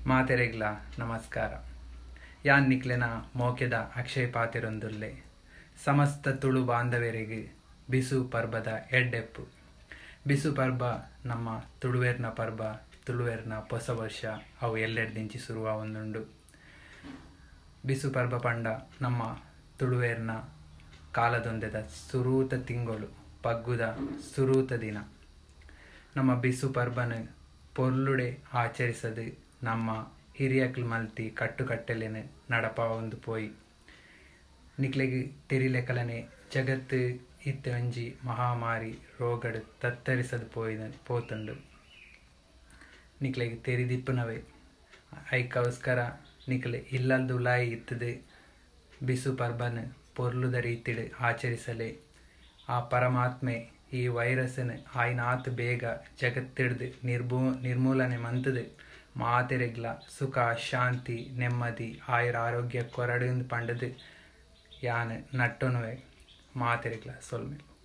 ಮಾತೆರೆಗ್ಲ ನಮಸ್ಕಾರ. ಯಾನ್ ನಿಕ್ಲೆನ ಮೋಕೆದ ಅಕ್ಷಯ್ ಪಾತೆರೊಂದುಲ್ಲೆ. ಸಮಸ್ತ ತುಳು ಬಾಂಧವೆರೆಗ್ ಬಿಸು ಪರ್ಬದ ಎಡ್ಡೆಪ್ಪು. ಬಿಸು ಪರ್ಬ ನಮ್ಮ ತುಳುವೆರ್ನ ಪರ್ಬ, ತುಳುವೆರ್ನ ಪೊಸ ವರ್ಷ ಅವು ಎಲ್ಲೆಡ್ದಿಂಚಿ ಸುರು ಆವೊಂದುಂಡು. ಬಿಸು ಪರ್ಬ ಪಂಡ ನಮ್ಮ ತುಳುವೆರ್ನ ಕಾಲದೊಂದೆದ ಸುರೂತ ತಿಂಗೊಲು, ಪಗ್ಗುದ ಸುರೂತ ದಿನ. ನಮ್ಮ ಬಿಸು ಪರ್ಬನ್ ಪೊರ್ಲುಡೆ ಆಚರಿಸದ್ ನಮ್ಮ ಹಿರಿಯಕ್ಲ್ ಮಲ್ತಿ ಕಟ್ಟುಕಟ್ಟಲೆನ್ ನಡಪಾವೊಂದು ಪೋಯಿ. ನಿಕ್ಲೆಗ್ ತೆರಿಲೆಕಲನೆ ಜಗತ್ತ್ ಇತ್ತೆ ಒಂಜಿ ಮಹಾಮಾರಿ ರೋಗಡ್ ತತ್ತರಿಸದ್ ಪೋಯಿನ ಪೋತುಂಡು. ನಿಕ್ಲೆಗ್ ತೆರಿದಿಪ್ಪುನವೇ. ಐಕೋಸ್ಕರ ನಿಕ್ಲ್ ಇಲ್ಲಲ್ದ ಉಲಾಯಿ ಇತ್ತುದು ಬಿಸು ಪರ್ಬನ್ ಪೊರ್ಲುದ ರೀತಿಡ್ ಆಚರಿಸಲೆ. ಆ ಪರಮಾತ್ಮೆ ಈ ವೈರಸ್ನ್ ಆಯಿನಾತ್ ಬೇಗ ಜಗತ್ತಿಡ್ದ್ ನಿರ್ಮೂಲನೆ ಮಂತುದು ಮಾತೆರೆಗ್ಲ ಸುಖ, ಶಾಂತಿ, ನೆಮ್ಮದಿ, ಆಯುರ ಆರೋಗ್ಯ ಕೊರಡ್ ಪಂಡುದು ಯಾನ್ ನಟ್ಟೊನುವೆ. ಮಾತೆರೆಗ್ಲ ಸೊಲ್ಮೆಲು.